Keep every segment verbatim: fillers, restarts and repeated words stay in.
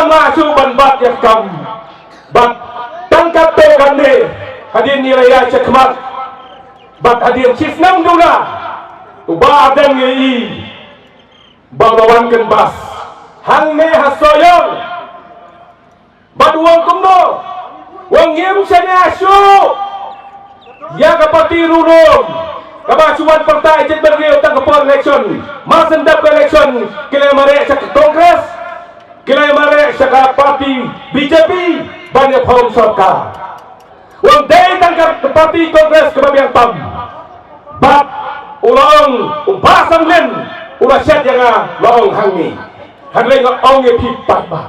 Nga shu ban bat ïa ka kam. Bad tang katto katne, hadien ngi la ïaid shakhmat, bad hadien shisnem duna, u Bah Ardent ngi i ba u la wan canvass hangne ha Sohiong. Bad u ong kumno? U ong ngim shaniah shuh ïa ka party ruh ruh kaba shu wan pyrta ïa ka jingbyrngia tang ka por election. Mar shen dep ka election ki la mareh sha ka Congress, ki la mareh sha ka party B J P ban ïa form sorkar. U ong dei tang ka party Congress kaba biang tam. Bad u la ong, u Bah Samlin u la shet ïa nga, la ong hangne. Hynrei nga ong ïa phi paidbah,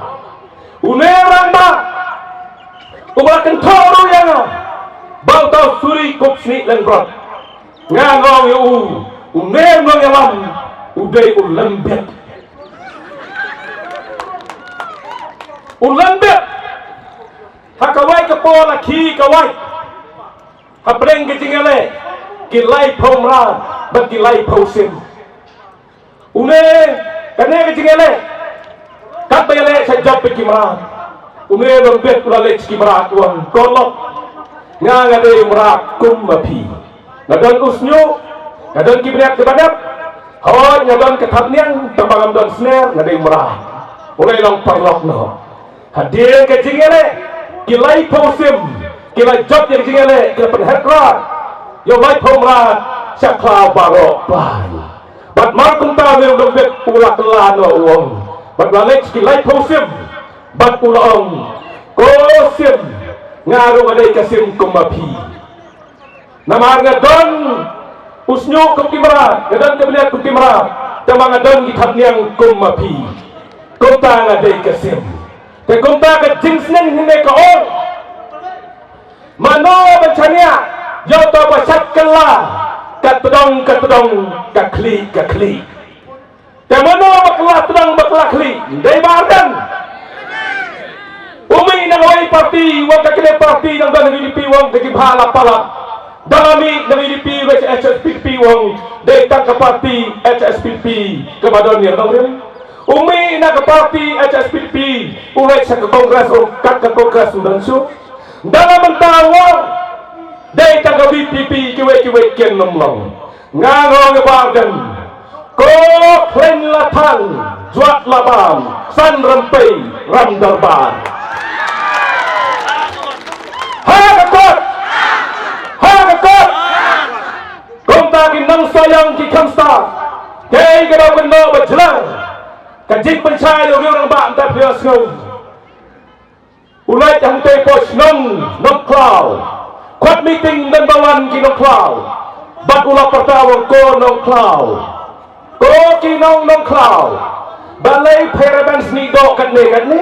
une u rangbah uba la kynthoh ruh ïa nga ba uta u Suri Kupsnieh Lyngdoh, nga ong ïa u, une u nongïalam u dei u lembit. U lembit. Ha kawei ka por la khie kawei hapdeng ka jingïaleh ki laiphew mrad bad ki laiphew sim. Une, kane ka jingïaleh, katba ïaleh sha jop bad ki mrad, une u lembit u la leit sha ki mrad u ong, ko lok, nga nga dei u mrad kum ma phi. Nga don u shñiuh, nga don ki bniat kiba dep. Hooid, nga don ka thapniang, tangba ngam don sner, nga dei u mrad. U la long paralok noh. Hadien ka jingïaleh ki laiphew sim ki la jop ïa ka jingïaleh, ki la pynheh rai ïa u laiphew mrad sha khlaw baroh paid. Bad mar kumta une u lembit u la kylla noh u ong, bad u la leit ki laiphew sim bad u la ong, ko sim, nga ruh nga dei ka sim kum ma phi. Namar nga don u shñiuh kum ki mrad, nga don ka bniat kum ki mrad, tangba nga don ki thapniang kum ma phi. Kumta nga dei ka sim. Te kumta ka jingsneng hynne ka ong, mano ban shaniah ïa uta uba shat kylla, ka tdong ka tdong, ka khlieh ka khlieh. Te mano ba kylla tdong ba kylla khlieh? Dei Bah Ardent. U mih na kawei party, u ong ka kane party nang don ha U D P, u ong ka jingbha la palat. Da la mih na U D P, u leit sha H S P D P, u ong dei tang ka party H S P D P kaba don ïa nongrim. U mih na ka party H S P D P, u leit sha ka Congress, u ong kat ka Congress ym don shuh. Da la mynta u ong dei tang ka V P P, kiwei kiwei kin ym long. Nga ong ïa Bah Ardent, ko khleiñ la thang, jwat la bam, san rympei ram dorbar. Ha ka kot, ha ka kot. Kumta ki nong Sohiong ki kham stad, kaei kaba kynnoh ba jlang, ka jingpynshai ïa u riew rangbah, ynda phi ïohsngew. U leit hangtei poh shnong Nongkhlaw. Khot meeting don ba wan ki Nongkhlaw. Bad u la pyrta u ong, ko Nongkhlaw, ko ki nong Nongkhlaw, balei phi rben snieh doh katne katne?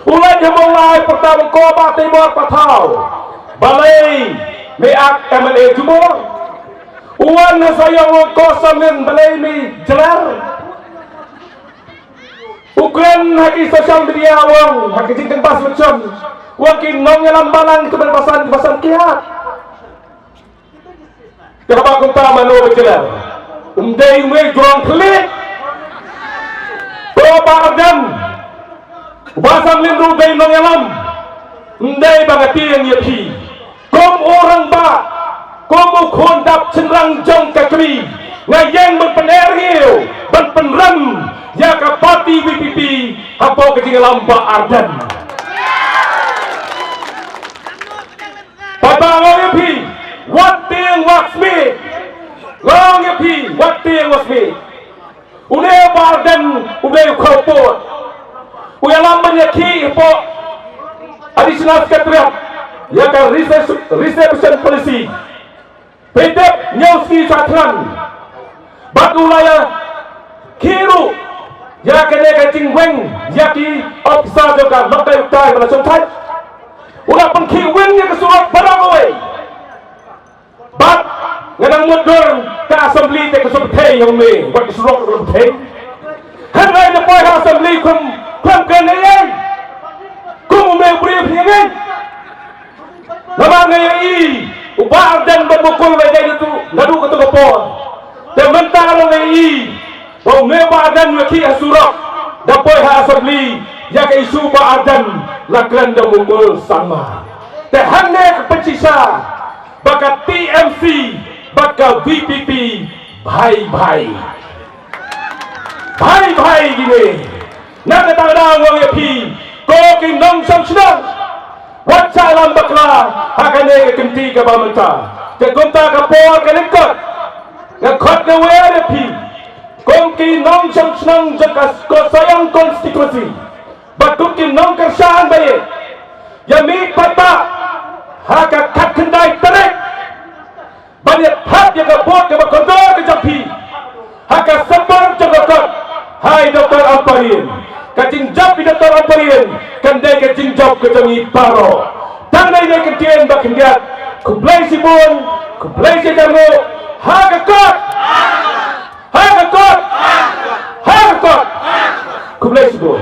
U leit ha Mawlai pyrta u ong, ko Bah Teibor Pathaw, balei me ak M L A jubor? U wan ha Sohiong u ong, ko Samlin, balei me jler? U kren ha ki social media u ong, ha ki jingkynbas machon, u ong ki nongïalam balang kiba basan, kiba san kiad. Te haba kumta mano ba jler? Ym dei une u jrong khlieh? Ko Bah Ardent, Bah Samlin ruh dei nongïalam. Ym dei ba nga tieng ïa phi. Kum u rangbah, kum u khun dap shynrang jong ka Kmie, nga ïeng ban pynerngiew, ban pynrem ïa ka party V P P hapoh ka jingïalam Bah Ardent. Paidbah, nga ong ïa phi, wat tieng wat smit. Nga ong ïa phi, wat tieng wat smit. Une u Bah Ardent u dei u khawpud. U ïalam ban ïakhih hapoh Additional Secretariat ïa ka reserv-, reservation policy. Phi tip, hynñiew sngi sha thngan. Bad u la ïakhih ruh ïa kane ka jingweng ïa ki officer jong ka lok kai uktai ba la shongthait. U la pynkhih win ïa ka surok baroh kawei. Bad nga dang mutdur ka assembly te ka shu pynthei ïa une, wat ka surok ka pynthei. Hynrei da poi ha assembly kum, kum kren ei ei. Kum une u briew phi ïa ngeit. Namar nga ïohi u Bah Ardent bad Mukul ba ïadei naduh, naduh kato ka por. Te mynta ruh nga ïohi ba une u Bah Ardent u ïakhih ha surok. Da poi ha Assembly ïa ka issue ba ardent la kren da u Mukul Sangma. Te hangne ka pynshisha ba ka T M C bad ka V P P bhai bhai. Bhai bhai kine. Na kata ka daw nga ong ïa phi, ko ki nongshong shnong, wat shah lam bakla ha kane ka kynti kaba mynta. Te kumta ka por ka lyngkot, nga khot nga wer ïa phi, kum ki nongshong shnong jong ka Kawsaiong constituency, bad kum ki nongkyrshan ba ïeit, ïa mih paidbah ha ka khatkhyndai tarik ban ïa thap ïa ka vote kaba kordor ka jong phi ha ka support jong ka kot ha i Doctor Ampareen. Ka jingjop i Doctor Ampareen kan dei ka jingjop ka jong ngi baroh. Tang dei dei ka ktien ba khyndiat. Khublei shibun, khublei shihajar nguh. Ha ka kot, ha ka kot, ha ka kot. Khublei shibun.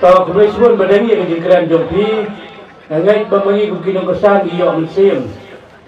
To, khublei shibun ba dang ïa ka jingkren jong phi. Nga ngeit ba ma ngi kum ki nongkyrshan ngi ïoh mynsiem.